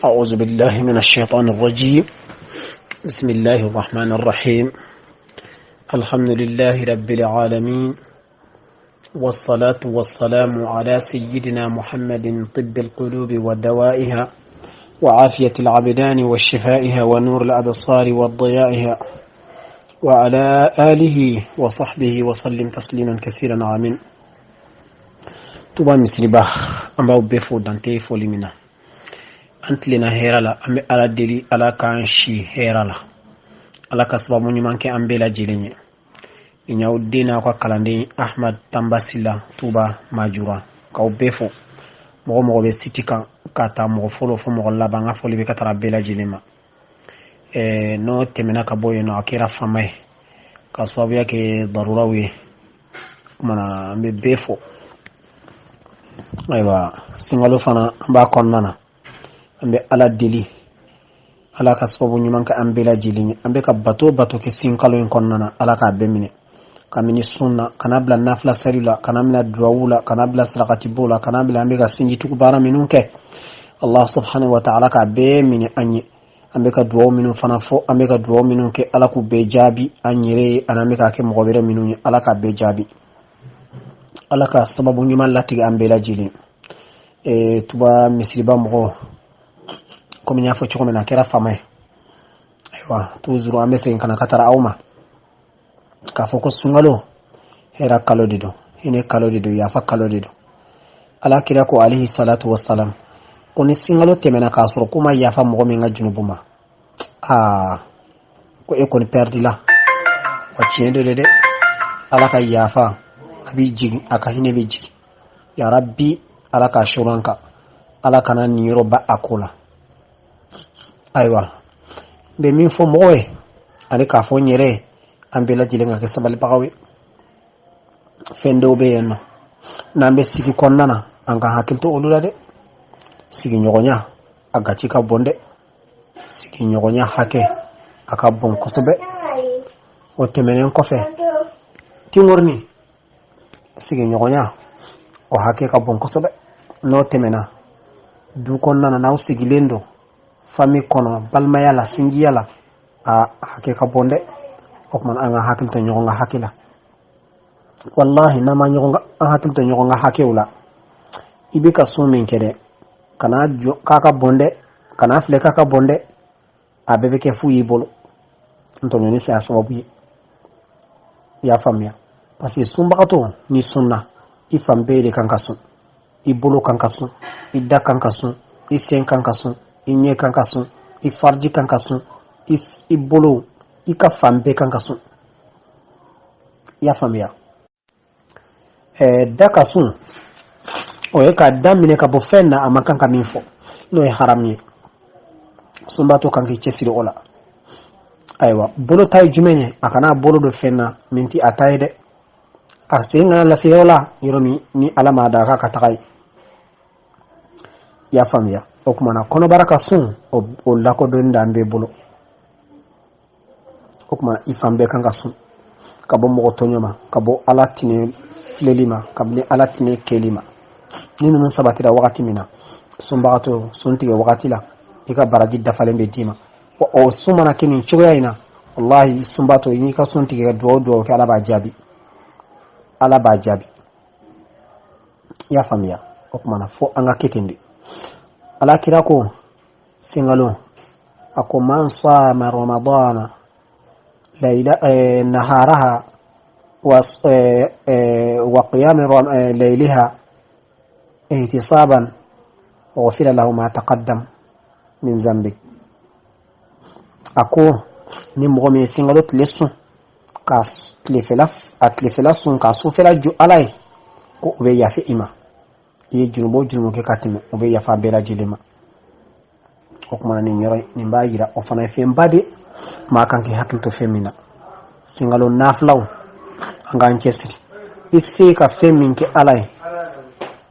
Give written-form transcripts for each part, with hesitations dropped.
أعوذ بالله من الشيطان الرجيم. بسم الله الرحمن الرحيم. الحمد لله رب العالمين، والصلاة والسلام على سيدنا محمد طب القلوب ودوائها، وعافية العبدان وشفائها، ونور الأبصار وضيائها، وعلى آله وصحبه وسلم تسليما كثيرا، آمين. Tuba misiriba, an b'aw bɛɛ fo dan tɛ foli min na. An tilenna hɛrɛ la, an bɛ Ala deli, Ala k'an si hɛrɛ la, Ala ka sababu ɲuman kɛ an bɛɛ lajɛlen ye. Nin y'aw den n'aw ka kalanden Ahmad Tanba Sila, Tuba Majura, k'aw bɛɛ fo. Mɔgɔ mɔgɔ bɛ site kan, ka taa mɔgɔ fɔlɔ fo mɔgɔ laban, an ka foli bɛ ka taga bɛɛ lajɛlen ma. N'o tɛmɛna ka bɔ yen nɔ, a kɛra fama ye ka sababuya kɛ daruraw ye. Kumana, an bɛ bɛɛ fo. Ayiwa, sunkalo fana, an b'a kɔnɔna na. An bɛ Ala deli, Ala ka sababu ɲuman kɛ an bɛɛ lajɛlen ye. An bɛ ka bato bato kɛ sunkalo in kɔnɔna na, Ala k'a bɛɛ minɛ, kabini sun na kana bila nafila sali la, kana bila duwawu la, kana bila sarakatibo la, kana bila an bɛ ka sinjitugu baara minnu kɛ. Allah subhanahu wa ta'ala k'a bɛɛ minɛ an ye. An bɛ ka duwawu minnu fana fɔ, an bɛ ka duwawu minnu kɛ, Ala k'u bɛɛ jaabi an yɛrɛ ye, ani an bɛ k'a kɛ mɔgɔ wɛrɛ minnu ye, Ala k'a bɛɛ jaabi. Ala ka sababu ɲuman latigɛ an bɛɛ lajɛlen. Tuba misiriba mɔgɔ, komi n y'a fɔ cogo min na, a kɛra fama ye. Ayiwa, toujours an bɛ segin ka na ka taara aw ma k'a fɔ ko sunkalo hɛrɛ kalo de don, hinɛ kalo de don, yafa kalo de don. Ala kira ko, alayhi salatu wasalam, ko ni sunkalo tɛmɛna k'a sɔrɔ ko ma yafa mɔgɔ min ka junubu ma, aa, ko e kɔni pɛridila wa. Tiɲɛ don dɛ. Ala ka yafa a bɛ jigin, a ka hinɛ bɛ jigin. Ya rabbi, Ala k'a suru an kan, Ala kana nin yɔrɔ ba a ko la. Ayiwa, n bɛ min fɔ mɔgɔw ye ani k'a fɔ n yɛrɛ ye, an bɛɛ lajɛlen ka kɛ sabalibagaw ye. Fɛn dɔw bɛ yen nɔ, n'an bɛ sigi kɔnɔna na, an ka hakili to olu la dɛ. Sigiɲɔgɔnya a gaci ka bon dɛ, sigiɲɔgɔnya hakɛ a ka bon kosɛbɛ. O tɛmɛnen kɔfɛ, tingorini sigiɲɔgɔnya, o hakɛ ka bon kosɛbɛ. N'o tɛmɛna, du kɔnɔna na, n'aw sigilen don famille kɔnɔ, balimaya la, sinjiya la, a hakɛ ka bon dɛ. O tuma, an ka hakili to ɲɔgɔn ka hakɛ la. Wallahi, n'an ma ɲɔgɔn an hakili to ɲɔgɔn ka hakɛw la, i bɛ ka sun min kɛ dɛ, kana jɔ k'a ka bon dɛ, kana filɛ k'a ka bon dɛ, a bɛɛ bɛ kɛ fu y'i bolo, n tɔɲɔni saya sababu ye. I y'a faamuya? Parce que sunbagatɔ, ni sunna, i fan bɛɛ de kan ka sun. I bolo kan ka sun, i da kan ka sun, i sen kan ka sun, i ɲɛ kan ka sun, i fariji kan ka sun, i bolo, i ka fan bɛɛ kan ka sun. I y'a faamuya? Da ka sun, o ye ka da minɛ ka bɔ fɛn na a man kan ka min fɔ, n'o ye haramu ye. Sunbaatɔ kan k'i cɛsiri o la. Ayiwa, bolo ta ye jumɛn ye? A kana bolo don fɛn na min ti a ta ye dɛ. A sen kana lase yɔrɔ la, yɔrɔ min ni Ala m'a da a k'a ka taga ye. I y'a faamuya? O tuma na, kɔnɔbara ka sun, o lakodɔnni d'an bɛɛ bolo. O tuma, i fan bɛɛ kan ka sun ka bɔ mɔgɔ tɔɲɔ ma, ka bɔ Ala tinɛ filɛli ma, kabini Ala tinɛ kɛli ma. Ni ninnu sabatira wagati min na, sunbagatɔ sun tigɛ wagati la, i ka baraji dafalen bɛ d'i ma. O sun mana kɛ nin cogoya in na, wallahi, sunbatɔ, n'i ka sun tigɛ ka duwawu duwawu kɛ, Ala b'a jaabi, Ala b'a jaabi. I y'a faamuya? O tuma na, fo an ka kɛ ten de. Ala kira ko sunkalo, a ko: man sama ramadana layla naharaha wa qiyam layliha ihtisaban ghufira lahu ma taqaddam min zambi. A ko ni mɔgɔ min ye sunkalo tile sun, ka tilefɛla, a tilefɛla sun, ka sufɛla jɔ Ala ye, ko o bɛ yafa i ma. I ye jurumu o jurumu kɛ ka tɛmɛ, o bɛ yafa bɛɛ lajɛlen ma. O kumana, nin yɔrɔ nin b'a yira, o fana ye fɛnba de, maa kan k'i hakili to fɛn min na. Sunkalo nafilaw, an k'an cɛsiri. I se ka fɛn min kɛ Ala ye,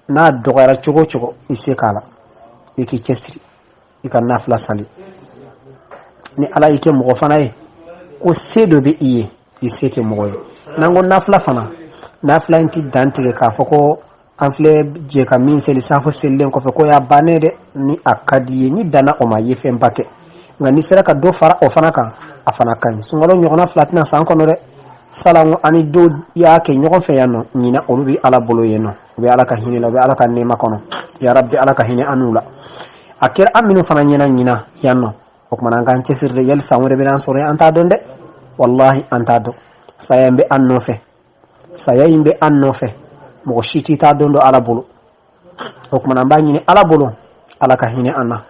n'a dɔgɔyara cogo o cogo, i se k'a la, i k'i cɛsiri, i ka nafila sali. Ni Ala y'i kɛ mɔgɔ fana ye ko se dɔ bɛ i ye, i se kɛ mɔgɔ ye. N'an ko nafila fana, nafila in ti dan tigɛ k'a fɔ ko An filɛ jɛ ka min seli safo selilen kɔfɛ, k'o y'a bannen dɛ. Ni a ka di ye, ni danna o ma, i ye fɛnba kɛ. Nka n'i sera ka dɔ fara o fana kan, a fana ka ɲi. Sunkalo ɲɔgɔnna fila tɛna san kɔnɔ dɛ. Salon ani dɔw y'a kɛ ɲɔgɔn fɛ yan nɔ, ɲinan olu bɛ Ala bolo yen nɔ, u bɛ Ala ka hinɛ la, u bɛ Ala ka nɛɛma kɔnɔ. Ya Rabbi, Ala ka hinɛ an n'u la. A kɛra an minnu fana ɲɛna ɲinan yan nɔ, o kumana an k'an cɛsiri dɛ. Yali san wɛrɛ bɛna an sɔrɔ yen, an t'a dɔn dɛ. Walahi, an t'a dɔn. Saya in bɛ an nɔfɛ, saya in bɛ an nɔfɛ, mɔgɔ si t'i t'a don dɔn Ala bolo. O kumana an b'a ɲini Ala bolo, Ala ka hinɛ an na,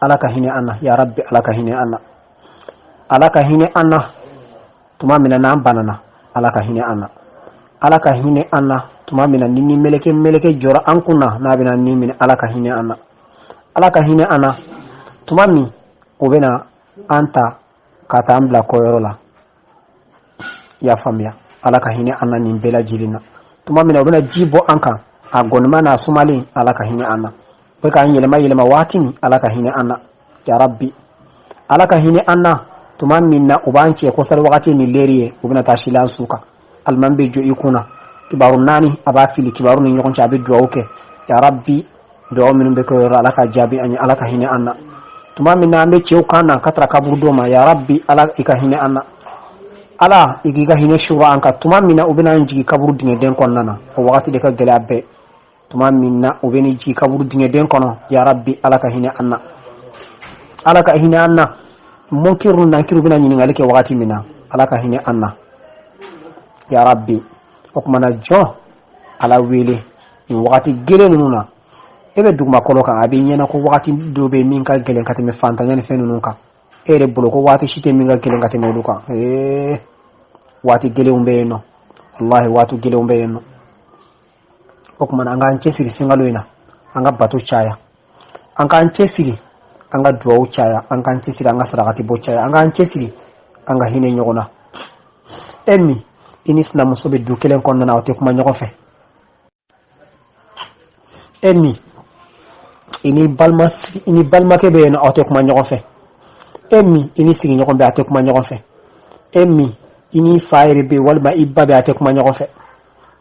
Ala ka hinɛ an na. Ya Rabbi, Ala ka hinɛ an na, Ala ka hinɛ an na. Tuma min na n'an banana, Ala ka hinɛ an na, Ala ka hinɛ an na. Tuma min na ni ni meleke meleke jɔra an kun na, n'a bɛna ni minɛ, Ala ka hinɛ an na, Ala ka hinɛ an na. Tuma min o bɛna an ta ka taa an bila kɔyɔrɔ la, i y'a faamuya, Ala ka hinɛ an na nin bɛɛ lajɛlen na. Tuma min na u bɛna ji bɔ an kan, a gɔnima n'a sumalen, Ala ka hinɛ an na. U bɛ k'an yɛlɛma yɛlɛma waati min, Ala ka hinɛ an na. Ya Rabbi, Ala ka hinɛ an na. Tuma min na u b'an cɛ ko sali wagati ni leri ye, u bɛna taa sila an su kan, alimami bɛ jɔ i kunna, kibaru naani a b'a fili kibaru ni ɲɔgɔn cɛ, a bɛ duwawu kɛ. Ya Rabbi, duwawu minnu bɛ kɛ o yɔrɔ, Ala ka jaabi an ye, Ala ka hinɛ an na. Tuma min na an bɛ cɛw kan na ka taara kaburudo ma, ya Rabbi, Ala i ka hinɛ an na, Ala i k'i ka hinɛ suuru an kan. Tuma min na u bɛna an jigin kaburu dingɛden kɔnɔna na, o wagati de ka gɛlɛya bɛɛ. Tuma min na u bɛ jigin kaburu dingɛden kɔnɔ, ya Rabbi, Ala ka hinɛ an na, Ala ka hinɛ an na. Munkiru nankiru bɛna ɲininkali kɛ wagati min na, Ala ka hinɛ an na, ya Rabbi. O tuma na jɔn Ala wele nin wagati gɛlɛn ninnu na. E bɛ dugumakolo kan, a b'i ɲɛna ko wagati dɔ bɛ min ka gɛlɛn ka tɛmɛ fantanya ni fɛn ninnu kan. E yɛrɛ bolo ko waati si tɛ min ka gɛlɛn ka tɛmɛ olu kan. Ee, waati gɛlɛnw bɛ yen nɔ, walahi, waati gɛlɛnw bɛ yen nɔ. O tuma na an k'an cɛsiri sunkalo in na, an ka bato caya, an k'an cɛsiri an ka duwawu caya, an k'an cɛsiri an ka sarakati bɔ caya, an k'an cɛsiri an ka hinɛ ɲɔgɔn na. E min i ni sinamuso bɛ du kelen kɔnɔna na, aw tɛ kuma ɲɔgɔn fɛ. E min i ni balima, i ni balimakɛ bɛ yen nɔ, aw tɛ kuma ɲɔgɔn fɛ. E min i ni sigiɲɔgɔn bɛ, a tɛ kuma ɲɔgɔn fɛ. E min i ni fa yɛrɛ bɛ yen, walima i ba bɛ, a tɛ kuma ɲɔgɔn fɛ.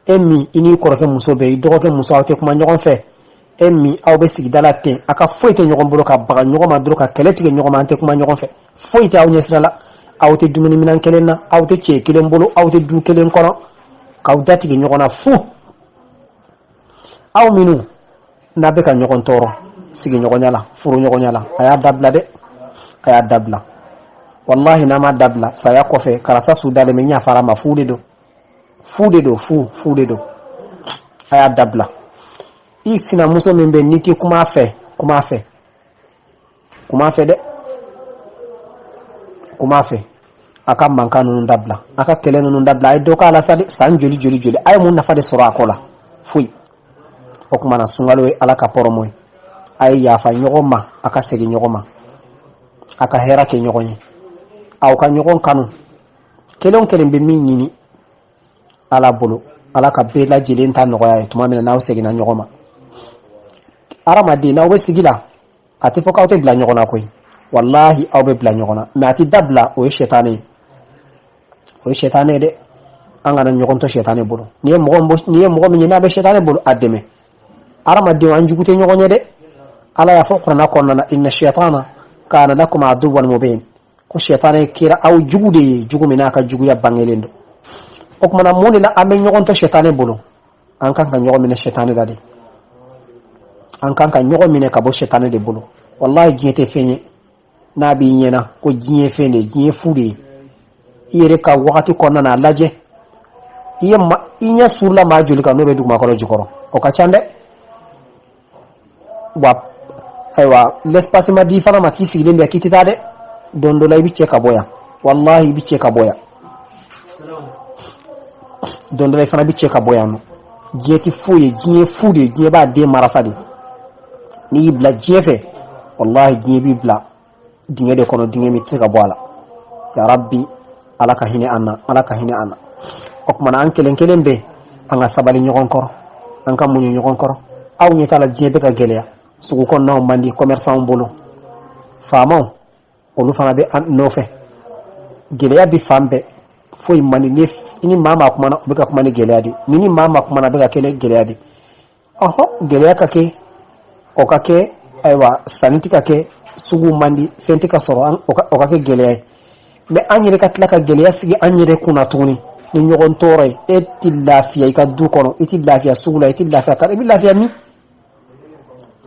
E min i n'i kɔrɔkɛ muso bɛ, i dɔgɔkɛ muso, aw tɛ kuma ɲɔgɔn fɛ. E min aw bɛ sigida la ten, a ka foyi tɛ ɲɔgɔn bolo, ka baga ɲɔgɔn ma dɔrɔn, ka kɛlɛ tigɛ ɲɔgɔn ma, an tɛ kuma ɲɔgɔn fɛ, foyi tɛ aw ɲɛsira la, aw tɛ dumuni minɛn kelen na, aw tɛ cɛ kelen bolo, aw tɛ du kelen kɔnɔ, k'aw datigɛ ɲɔgɔn na fu. Aw minnu n'a bɛ ka ɲɔgɔn tɔɔrɔ sigiɲɔgɔnya la, furuɲɔgɔnya la, a y'a dabila dɛ, a y'a dabila. Walahi, n'a ma dabila, saya kɔfɛ, karisa su dalen bɛ, n yafara ma, fu de don, fu de don, fu fu de don. A y'a dabila. I sinamuso min bɛ, n'i tɛ kuma a fɛ, kuma a fɛ, kuma a fɛ dɛ, kuma a fɛ. A ka mankan ninnu dabila, a ka kɛlɛ ninnu dabila. A ye dɔ k'a la sa dɛ. San joli joli joli, a ye mun nafa de sɔrɔ a ko la? Foyi. O tuma na sunkalo ye Ala ka pɔrɔmɔ ye. A ye yafa ɲɔgɔn ma, a ka segin ɲɔgɔn ma, a ka hɛrɛ kɛ ɲɔgɔn ye, aw ka ɲɔgɔn kanu. Kelen o kelen bɛ min ɲini Ala bolo, Ala ka bɛɛ lajɛlen ta nɔgɔya ye. Tuma min na n'aw seginna ɲɔgɔn ma, hadamaden n'aw bɛ sigi la, a tɛ fɔ k'aw tɛ bila ɲɔgɔn na koyi. Walahi, aw bɛ bila ɲɔgɔn na, mɛ a tɛ dabila. O ye sɛtanɛ ye, o ye sɛtanɛ ye dɛ. An kana ɲɔgɔn to sɛtanɛ bolo. N'i ye mɔgɔ min ye n'a bɛ sɛtanɛ bolo, a dɛmɛ. Hadamadenw, an jugu tɛ ɲɔgɔn ye dɛ. Ala y'a fɔ Kuranɛ kɔnɔna na: inna shaitana kana lakum aduwwan mubin. Ko sɛtanɛ kɛra aw jugu de ye, jugu min n'a ka juguya bangelen don. O kumana mun de la an bɛ ɲɔgɔn to sɛtanɛ bolo? An kan ka ɲɔgɔn minɛ sɛtanɛ la de, an kan ka ɲɔgɔn minɛ ka bɔ sɛtanɛ de bolo. Walahi, diɲɛ tɛ fɛn ye. N'a b'i ɲɛna ko diɲɛ fɛn de ye, diɲɛ fu de ye. I yɛrɛ ka wagati kɔnɔna na, a lajɛ, i ye i ɲɛ surula maa joli kan n'o bɛ dugumakolo jukɔrɔ? O ka ca dɛ. Wa ayiwa, l'espace ma di fana ma k'i sigilen bɛ k'i tɛ taa dɛ. Don dɔ la i bɛ cɛ ka bɔ yan, walahi, i bɛ cɛ ka bɔ yan. Don dɔ la i fana bɛ cɛ ka bɔ yan nɔ. Diɲɛ tɛ foyi ye, diɲɛ fu de ye. Diɲɛ b'a den marasa de. N'i y'i bila diɲɛ fɛ, walahi, diɲɛ b'i bila dingɛ de kɔnɔ, dingɛ min tɛ se ka bɔ a la. Ya Rabbi, Ala ka hinɛ an na, Ala ka hinɛ an na. O tuma na an kelen kelen bɛ, an ka sabali ɲɔgɔn kɔrɔ, an ka muɲu ɲɔgɔn kɔrɔ. Aw ɲɛ t'a la, diɲɛ bɛ ka gɛlɛya, sugu kɔnɔnaw man di commerçant bolo, faamaw olu fana bɛ an nɔfɛ, gɛlɛya bɛ fan bɛɛ, foyi man di. Ni I ni maa maa kumana, o bɛ ka kuma ni gɛlɛya de. Ni ni maa maa kumana, a bɛ ka kɛ ni gɛlɛya de. Ɔhɔ, gɛlɛya ka kɛ, o ka kɛ. Ayiwa, sanni tɛ ka kɛ, sugu man di, fɛn tɛ ka sɔrɔ, o ka kɛ gɛlɛya ye. Mɛ an yɛrɛ ka tila ka gɛlɛya sigi an yɛrɛ kunna tuguni ni ɲɔgɔn tɔɔrɔ ye. E tɛ lafiya i ka du kɔnɔ, i tɛ lafiya sugu la, i tɛ lafiya i bɛ lafiya min?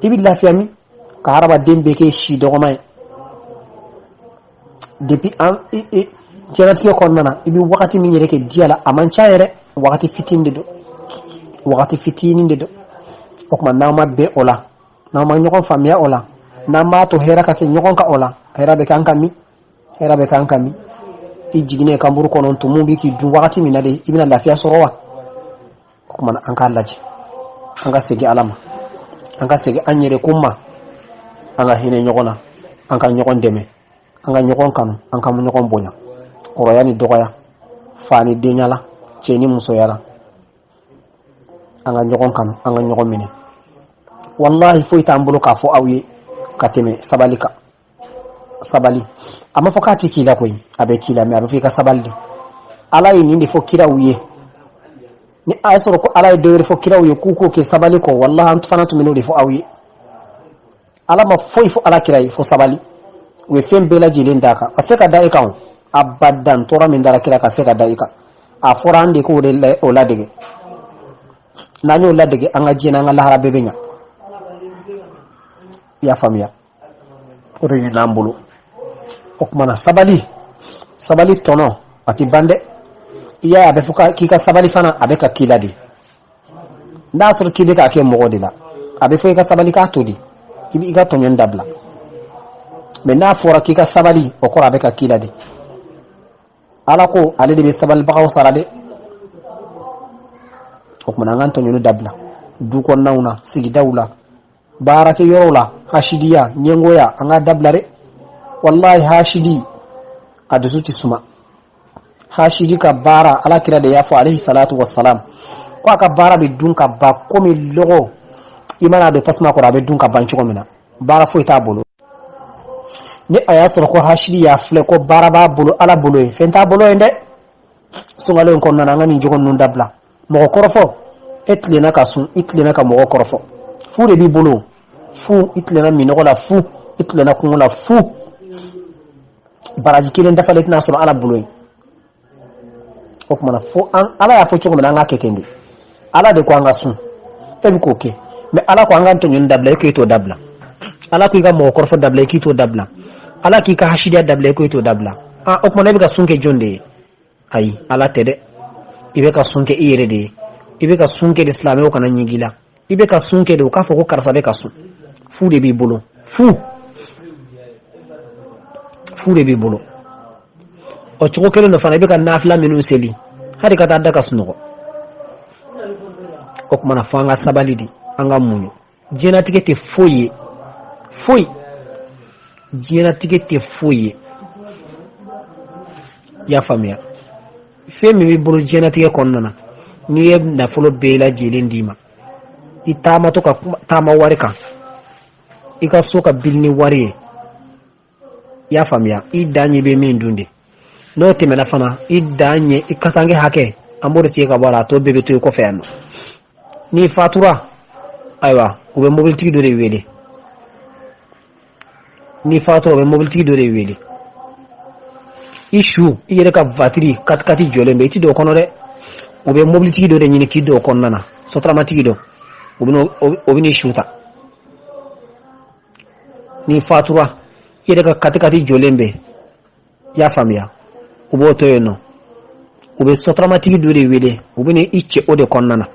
I bɛ lafiya min? Ka hadamaden bɛɛ kɛ si dɔgɔma ye. Depuis an diɲɛlatigɛ kɔnɔna na, i bɛ wagati min yɛrɛ kɛ diya la, a man ca yɛrɛ, wagati fitinin de don, wagati fitinin de don. O tuma, n'aw ma bɛn o la, n'aw ma ɲɔgɔn faamuya o la, n'an b'a to hɛrɛ ka kɛ ɲɔgɔn kan o la, hɛrɛ bɛ k'an kan min? Hɛrɛ bɛ k'an kan min? I jiginnen kanburu kɔnɔ, tumu bɛ k'i dun wagati min na de, i bɛna lafiya sɔrɔ wa? O tuma, an k'a lajɛ, an ka segin Ala ma, an ka segin an yɛrɛ kun ma, an ka hinɛ ɲɔgɔn na, an ka ɲɔgɔn dɛmɛ, an ka ɲɔgɔn kanu, an ka ɲɔgɔn bonya, kɔrɔya ni dɔgɔya, fa ni denya la, cɛ ni musoya la, an ka ɲɔgɔn kanu, an ka ɲɔgɔn minɛ. Walahi, foyi t'an bolo k'a fɔ aw ye ka tɛmɛ sabali kan. Sabali, a ma fɔ k'a ti k'i la koyi, a bɛ k'i la, mɛ a bɛ fɔ i ka sabali de. Ala ye nin de fɔ kiraw ye. Ni a y'a sɔrɔ ko Ala ye dɔ wɛrɛ fɔ kiraw ye k'u k'o kɛ sabali kɔ, walahi, an fana tun bɛ n'o de fɔ aw ye. Ala ma foyi fɔ Ala kira ye fo sabali. U ye fɛn bɛɛ lajɛlen d'a kan, a se ka da e kan o abadan. Tɔɔrɔ min dara kira ka se ka da i kan, a fɔra an de k'o de o ladege. N'an y'o ladege, an ka diɲɛ n'an ka lahara bɛɛ bɛ ɲa. I y'a faamuya? O de ɲin'an bolo. O tuma na, sabali, sabali tɔnɔ a tɛ ban dɛ. I y'a ye, a bɛ fɔ k'i ka sabali fana, a bɛ ka k'i la de. N'a sɔrɔ k'i bɛ k'a kɛ mɔgɔ de la, a bɛ fɔ i ka sabali k'a to de, i b'i ka tɔɲɔni dabila. Mɛ n'a fɔra k'i ka sabali, o kɔrɔ a bɛ ka k'i la de. Ala ko ale de bɛ sabalibagaw sara dɛ. O tuma na, an ka tɔɲɔni dabila du kɔnɔnaw na, sigidaw la, baarakɛ yɔrɔw la. Hasidiya, ɲɛngoya, an ka dabila dɛ. Wallahi, hasidi a dusu tɛ suma. Hasidi ka baara, Ala kira de y'a fɔ, alayhi salatu wassalam, ko a ka baara bɛ dun ka ban komi lɔgɔ, i mana don tasuma kɔrɔ, a bɛ dun ka ban cogo min na. Baara foyi t'a bolo. Ni a y'a sɔrɔ ko hasidi y'a filɛ ko baara b'a bolo Ala bolo ye, fɛn t'a bolo yen dɛ. Sunkalo in kɔnɔna na, an ka nin jogo ninnu dabila. Mɔgɔ kɔrɔfɔ, e tilenna ka sun, i tilenna ka mɔgɔ kɔrɔfɔ, fu de b'i bolo, fu. I tilenna minɔgɔ la, fu. I tilenna kungo la, fu. Baraji kelen dafalen tɛna sɔrɔ Ala bolo yen. O tuma na, fo an Ala y'a fɔ cogo min na, an k'a kɛ ten de. Ala de ko an ka sun, e bɛ k'o kɛ. Mɛ Ala ko an ka tɔɲɔni dabila, e k'e t'o dabila. Ala ko i ka mɔgɔ kɔrɔfɔ dabila, e k'i t'o dabila. Ala k'i ka hasidiya dabila, e k'e t'o dabila. Ah, o tuma na, e bɛ ka sun kɛ jɔn de ye? Ayi, Ala tɛ dɛ. I bɛ ka sun kɛ i yɛrɛ de ye. I bɛ ka sun kɛ de silamɛw kana ɲigin i la. I bɛ ka sun kɛ de u k'a fɔ ko karisa bɛ ka sun. Fu de b'i bolo, fu, fu de b'i bolo. O cogo kelen dɔ fana, i bɛ ka nafila minnu seli, hali ka taa da ka sunɔgɔ. O tuma na, fo an ka sabali de, an ka muɲu. Diɲɛlatigɛ tɛ foyi ye, foyi. Diɲɛlatigɛ tɛ foyi ye. I y'a faamuya? Fɛn min b'i bolo diɲɛlatigɛ kɔnɔna na, n'i ye nafolo bɛɛ lajɛlen d'i ma, i taamatɔ ka taama wari kan, i ka so ka bili ni wari ye, i y'a faamuya, i dan ye bɛ min dun de. N'o tɛmɛna fana, i dan ye i kasange hakɛ, an b'o de tigɛ ka bɔ a la, a tɔ bɛɛ bɛ to i kɔfɛ yan nɔ. N'i fatura, ayiwa, u bɛ mobilitigi dɔ de wele. N'i fatura, u bɛ mobilitigi dɔ de wele. I su, i yɛrɛ ka vatiri katikati jɔlen bɛ, i ti don o kɔnɔ dɛ. U bɛ mobilitigi dɔ de ɲini k'i don o kɔnɔna na, sotramatigi dɔ, o bɛ n'i su ta. N'i fatura, i yɛrɛ ka katikati jɔlen bɛ, i y'a faamuya, u b'o to yen nɔ, u bɛ sotramatigi dɔ de wele, u bɛ i cɛ o de kɔnɔna na.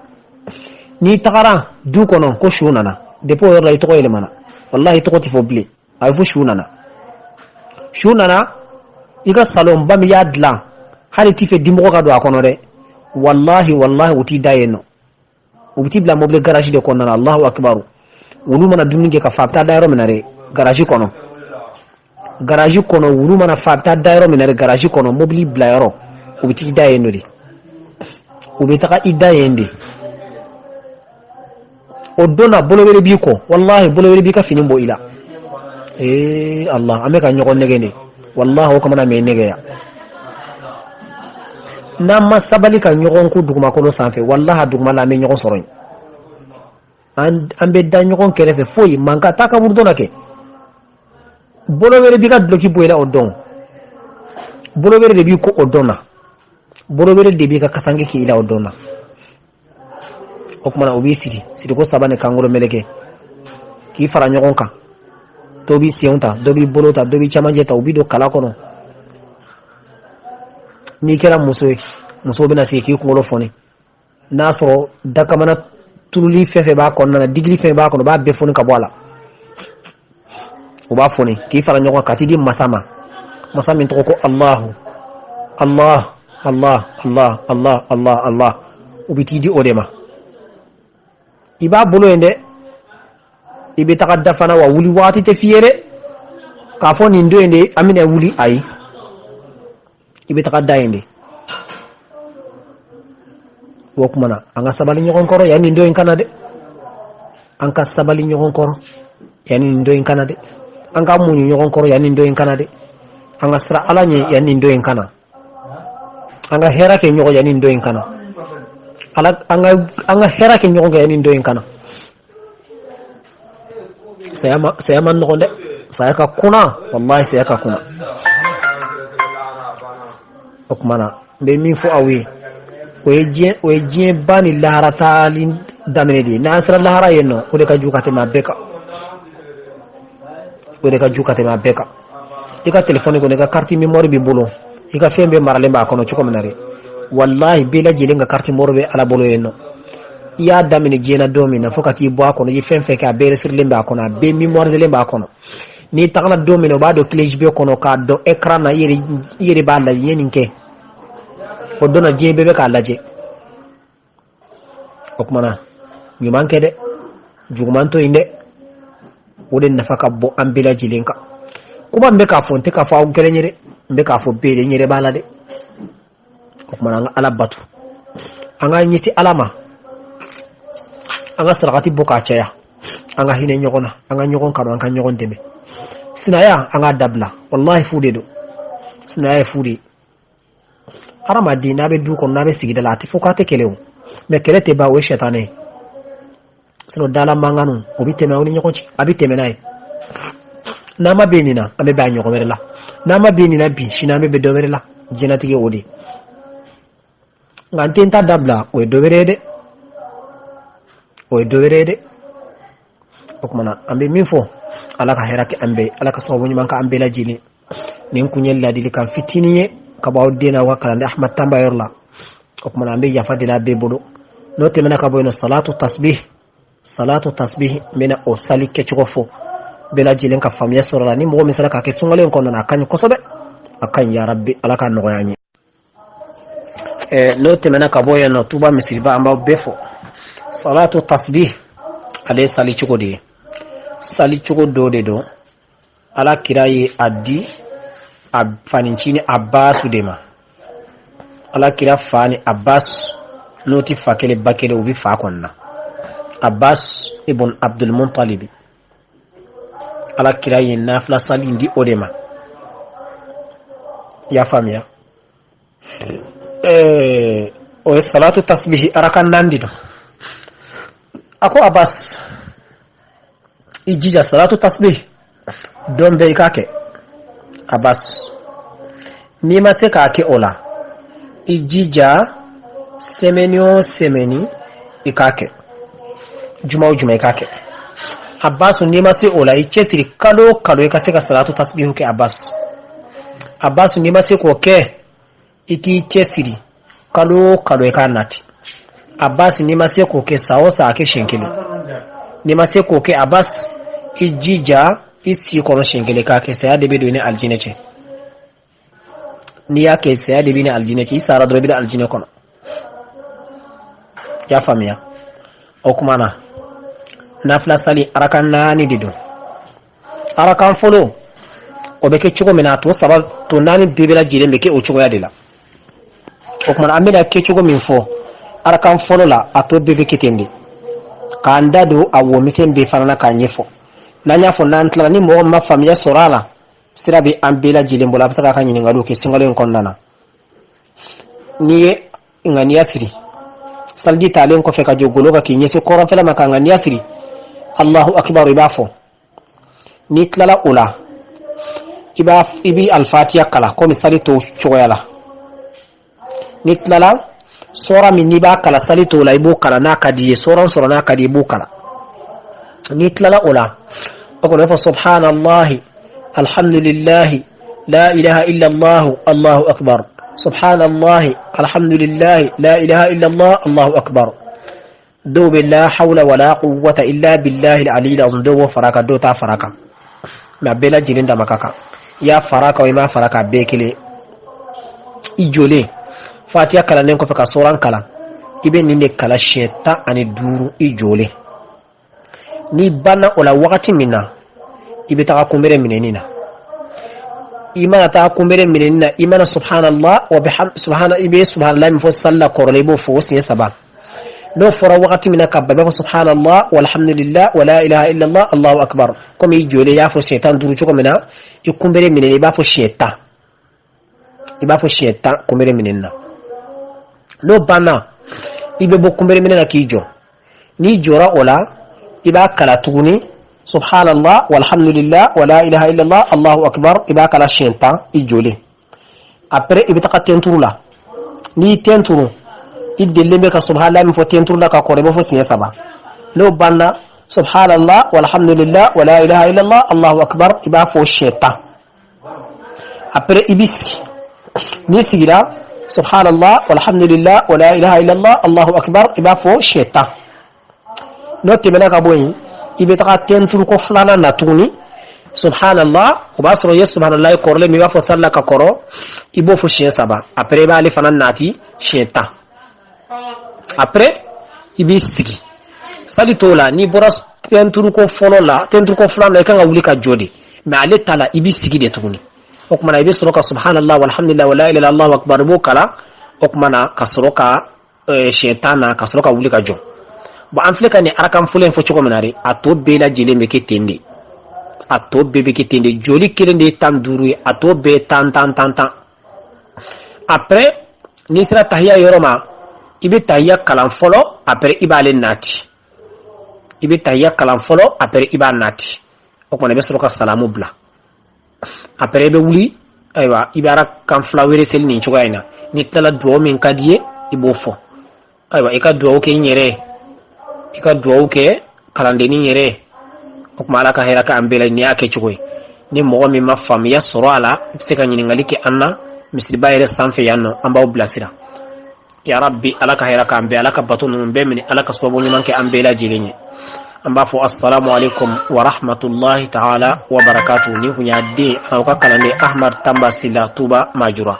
N'i tagara du kɔnɔ ko su nana, depuis o yɔrɔ la, i tɔgɔ yɛlɛmana. Walahi, i tɔgɔ tɛ fɔ bilen, a bɛ fɔ su nana, su nana. I ka salonba min y'a dilan, hali t'i fɛ dimɔgɔ ka don a kɔnɔ dɛ, walahi, walahi, u t'i da yen nɔ. U bɛ t'i bila mobili garage de kɔnɔna na. Allahu akibaru! Wulu mana dumuni kɛ ka fa, a bɛ taa da yɔrɔ min na dɛ, garage kɔnɔ, garage kɔnɔ. Wulu mana fa, a bɛ taa da yɔrɔ min na dɛ, garage kɔnɔ, mobili bila yɔrɔ, u bɛ t'i da yen nɔ de. U bɛ taga i da yen de. O don na, bolo wɛrɛ b'i kɔ, walahi, bolo wɛrɛ b'i ka fini bɔ i la. Ee Allah, an bɛ ka ɲɔgɔn nɛgɛ de, walahi. O kamana mɛ nɛgɛ ya. N'an ma sabali ka ɲɔgɔn kun dugumakolo sanfɛ, walaha, duguma la an bɛ ɲɔgɔn sɔrɔ yen, an bɛ da ɲɔgɔn kɛrɛfɛ. Foyi mankan taa kaburudo na kɛ. Bolo wɛrɛ b'i ka duloki bɔ i la o don, bolo wɛrɛ de b'i ko o don na, bolo wɛrɛ de b'i ka kasange k'i la o don na. O tuma na, o b'i siri siriko saba ni kankolo meleke k'i fara ɲɔgɔn kan. Dɔw b'i senw ta, dɔw b'i bolo ta, dɔw b'i camancɛ ta, u b'i don kala kɔnɔ. N'i kɛra muso ye, musow bɛna sigi k'i kunkolo fɔni. N'a sɔrɔ dakamana turuli fɛn fɛn b'a kɔnɔna na, digili fɛn b'a kɔnɔ, u b'a bɛɛ foni ka bɔ a la. U b'a foni k'i fara ɲɔgɔn kan ka t'i di masa ma, masa min tɔgɔ ko Alahu, Allah, Allah, Allah, Allah, Allah, Allah. U bɛ t'i di o de ma. I b'a bolo yen dɛ, i bɛ taga da fana. Wa wuli waati tɛ f'i ye dɛ, k'a fɔ nin don in de an bɛna wuli. Ayi, i bɛ taga da yen de. O tuma na, an ka sabali ɲɔgɔn kɔrɔ yanni nin don in ka na dɛ. An ka sabali ɲɔgɔn kɔrɔ yanni nin don in ka na dɛ. An ka muɲu ɲɔgɔn kɔrɔ yanni nin don in ka na dɛ. An ka siran Ala ɲɛ yanni nin don in ka na. An ka hɛrɛ kɛ ɲɔgɔn yanni nin don in ka na. Ala, an ka hɛrɛ kɛ ɲɔgɔn kan yanni nin don in ka na. Saya ma, saya man nɔgɔn dɛ. Saya ka kunna, wallahi, saya ka kunna. O tuma na, n bɛ min fɔ aw ye, o ye diɲɛ ba ni lahara taali daminɛ de ye. N'an sera lahara yen nɔ, o de ka jugu ka tɛmɛ a bɛɛ kan, o de ka jugu ka tɛmɛ a bɛɛ kan. I ka telefɔni kɔnɔ, i ka carte mémoire b'i bolo, i ka fɛn bɛɛ maralen b'a kɔnɔ cogo min na dɛ, wallahi, bɛɛ lajɛlen ka carte mémoire bɛ Ala bolo yen nɔ. I y'a daminɛ diɲɛ na don min na fo ka t'i bɔ a kɔnɔ, i ye fɛn fɛn kɛ, a bɛɛ sirilen b'a kɔnɔ, a bɛɛ mémoriselen b'a kɔnɔ. N'i tagala don min na, o b'a dɔn clé USB kɔnɔ k'a dɔn écran na, i yɛrɛ b'a lajɛ i ye nin kɛ. O don na, diɲɛ bɛɛ bɛ k'a lajɛ. O tuma na, ɲuman kɛ dɛ, juguman to yen dɛ. O de nafa ka bon an bɛɛ lajɛlen kan. Kuma n bɛ k'a fɔ, n tɛ k'a fɔ aw kelen ye dɛ, n bɛ k'a fɔ bɛɛ de, n yɛrɛ b'a la dɛ. O tuma na, an ka Ala bato, an ka ɲɛsin Ala ma, an ka sarakati bɔ k'a caya, an ka hinɛ ɲɔgɔn na, an ka ɲɔgɔn kanu, an ka ɲɔgɔn dɛmɛ. Sinaya, an k'a dabila. Wallahi, fu de don. Sinaya ye fu de ye. Hadamaden, n'a bɛ du kɔnɔ, n'a bɛ sigida la, a tɛ fɔ k'a tɛ kɛlɛ o, mɛ kɛlɛ tɛ ban, o ye sɛtanɛ ye. Sinon dala mankan, o bɛ tɛmɛ aw ni ɲɔgɔn cɛ, a bɛ tɛmɛ n'a ye. N'an ma bɛn nin na, an bɛ bɛn a ɲɔgɔn wɛrɛ la. N'an ma bɛn nin na bi, sini an bɛ bɛn dɔ wɛrɛ la. Diɲɛlatigɛ o de. Nka n tɛ n ta dabila, o ye dɔ wɛrɛ ye dɛ, o ye dɔ wɛrɛ ye dɛ. O tuma na, an bɛ min fɔ, Ala ka hɛrɛ kɛ an bɛɛ, Ala ka sababu ɲuman k'an bɛɛ lajɛlen. Nin kun ye ladilikan fitinin ye ka bɔ aw den n'aw ka kalanden Ahmad Tanba yɔrɔ la. O tuma na, an bɛ yafa deli a bɛɛ bolo. N'o tɛmɛna ka bɔ yen nɔ, salatu tasbih, salatu tasbih, n bɛna o sali kɛcogo fɔ bɛɛ lajɛlen ka faamuya sɔrɔ la. Ni mɔgɔ min sera k'a kɛ sunkalo in kɔnɔna na, a ka ɲi kosɛbɛ, a ka ɲi. Yarabi, Ala ka nɔgɔya an ye. N'o tɛmɛna ka bɔ yen nɔ, Tuba misiriba, an b'aw bɛɛ fɔ. Salatu tasbih, ale ye sali cogo de ye, sali cogo dɔ de don. Ala kira ye a di a fanincinin Abasu de ma. Ala kira fa ni Abbas, n'o tɛ fa kelen ba kelen, u bɛ fa kɔnɔna, Abbas ibn Abdul Muttalibi. Ala kira ye nafila sali in di o de ma. I y'a faamuya? O ye salatu tasbihi, arakan naani de don. A ko Abbas, i jija salatu tasbih don bɛɛ i k'a kɛ. Abbas, n'i ma se k'a kɛ o la, i jija semaine o semaine i k'a kɛ, juma o juma i k'a kɛ. Abbas, n'i ma se o la, i cɛsiri kalo o kalo i ka se ka salatu tasbihu kɛ. Abbas, Abbas, n'i ma se k'o kɛ, i k'i cɛsiri kalo o kalo i k'a nati. Abbas, n'i ma se k'o kɛ, san o san a kɛ siɲɛ kelen. N'i ma se k'o kɛ, Abbas, i jija i si kɔnɔ siɲɛ kelen k'a kɛ. Saya de bɛ don i ni alijinɛ cɛ. N'i y'a kɛ, saya de b'i ni alijinɛ cɛ. I sara dɔrɔn, i bɛ na alijinɛ kɔnɔ. I y'a faamuya? O kuma na, nafila sali arakan naani de don. Arakan fɔlɔ, o bɛ kɛ cogo min na, a tɔ saba, tɔ naani bɛɛ lajɛlen bɛ kɛ o cogoya de la. O kuma na, an bɛna kɛ cogo min fɔ arakan fɔlɔ la, a tɔ bɛɛ bɛ kɛ ten de, k'an da don a womisɛn bɛɛ fana na k'a ɲɛfɔ. N'an y'a fɔ, n'an tilala, ni mɔgɔ ma faamuya sɔrɔ a la, sira bɛ an bɛɛ lajɛlen bolo, a bɛ se k'a ka ɲininkaliw kɛ sunkalo in kɔnɔna na. N'i ye ŋaniya siri saliji talen kɔfɛ ka jɔ golo kan k'i ɲɛsin kɔrɔnfɛla ma ka ŋaniya siri, Allahu akibaru i b'a fɔ. N'i tilala o la, i bɛ alifatiya kalan komi sali tɔw cogoya la. N'i tilala, sɔra min n'i b'a kalan sali tɔw la, i b'o kalan n'a ka di i ye. Sɔra sɔrɔ n'a ka di i b'o kalan. N'i tilala o la, o kɔnɔ i b'a fɔ subhanallahi alhamdulillahi la ilaha illallah Allahu akbar, subhanallahi alhamdulillahi la ilaha illallah Allahu akbar. Dɔw bɛ la hawla wala quwwata illa billahi al-aliyyil azim, dɔw b'o fara kan, dɔw t'a fara kan, mais a bɛɛ lajɛlen dama ka kan. I y'a fara kan o, i m'a fara kan, a bɛɛ kelen. I jɔlen, fatiya kalannen kɔfɛ ka soran kalan, i bɛ nin de kalan siɲɛ 15 i jɔlen. N'i banna o la wagati min na, i bɛ taga kunbere minɛni na. I mana taa kunbere minɛni na, i mana subhanallah wa biham subhana, i bɛ subhanallah min fɔ sali la kɔrɔlen, i b'o fɔ o siɲɛ saba. N'o fɔra wagati min na ka ban, i b'a fɔ subhanallah walhamdulillah wa la ilaha illallah Allahu akbar. Komi i jɔlen i y'a fɔ siɲɛ 15 cogo min na, i kunbere minɛni i b'a fɔ siɲɛ 10, i b'a fɔ siɲɛ 10 kunbere minɛni na. N'o banna, i bɛ bɔ kunbere minɛ na k'i jɔ. N'i jɔra o la, i b'a kala tuguni subhanallah walhamdulillah wa la ilaha illallah Allahu akbar, i b'a kala siɲɛ 10 i jɔlen. Après i bɛ taga tenturu la. N'i tenturu, i delilen bɛ ka subhanallah min fɔ tenturu la ka kɔrɔ, i b'o fɔ siɲɛ saba. N'o banna, subhanallah walhamdulillah wa la ilaha illallah Allahu akbar, i b'a fɔ siɲɛ 10. Après i b'i sigi. N'i sigira, subhanallah walhamdulillah wa la ilaha illallah Allahu akbar, i b'a fɔ siɲɛ 10. N'o tɛmɛna ka bɔ yen, i bɛ taga tɛnturuko filanan na tuguni, subhanallah, o b'a sɔrɔ i ye subhanallah ye kɔrɔlen min i b'a fɔ sali la ka kɔrɔ, i b'o fɔ siɲɛ saba. Après i b'ale fana nati siɲɛ 10. Après i b'i sigi sali t'o la. N'i bɔra tɛnturuko fɔlɔ la, tɛnturuko filanan na, i kan ka wuli ka jɔ de, mais ale ta la, i b'i sigi de tuguni. O kumana i bɛ sɔrɔ ka subhanallah walhamdulillah wa la ilaha illallah akbar, i b'o kalan. O kumana ka sɔrɔ ka siɲɛ 10 na, ka sɔrɔ ka wuli ka jɔ. Bon, an filɛ ka nin arakan fɔlɔ in fɔ cogo min na de, a tɔ bɛɛ lajɛlen bɛ kɛ ten de. A tɔ bɛɛ bɛ kɛ ten de. Joli kelen de ye 15 ye, a tɔ bɛɛ ye 10 10 10 10. Après n'i sera tahiya yɔrɔ ma, i bɛ tahiya kalan fɔlɔ, après i b'ale nati. I bɛ tahiya kalan fɔlɔ, après i b'a nati. O kumana i bɛ sɔrɔ ka salamu bila. Après i bɛ wuli. Ayiwa, i bɛ arakan fila wɛrɛ seli nin cogoya in na. N'i tilala, dugawu min ka di ye, i b'o fɔ. Ayiwa, i ka dugawu kɛ n yɛrɛ ye, i ka dugawu kɛ kalandennin yɛrɛ ye. O tuma Ala ka hɛrɛ k'an bɛɛ la. Nin y'a kɛ cogo ye. Ni mɔgɔ min ma faamuya sɔrɔ a la, i bɛ se ka ɲininkali kɛ an na misiriba yɛrɛ sanfɛ yan nɔ, an b'aw bilasira. Ya rabbi, Ala ka hɛrɛ k'an bɛɛ, Ala ka bato ninnu bɛɛ minɛ, Ala ka sababu ɲuman kɛ an bɛɛ lajɛlen ye. An b'a fɔ assalamu alaikum wa rahmatullahi ta'ala wa barakatuh. Ni kun y'a den aw ka kalanden Ahmad Tamba Sila, Tuba Majura.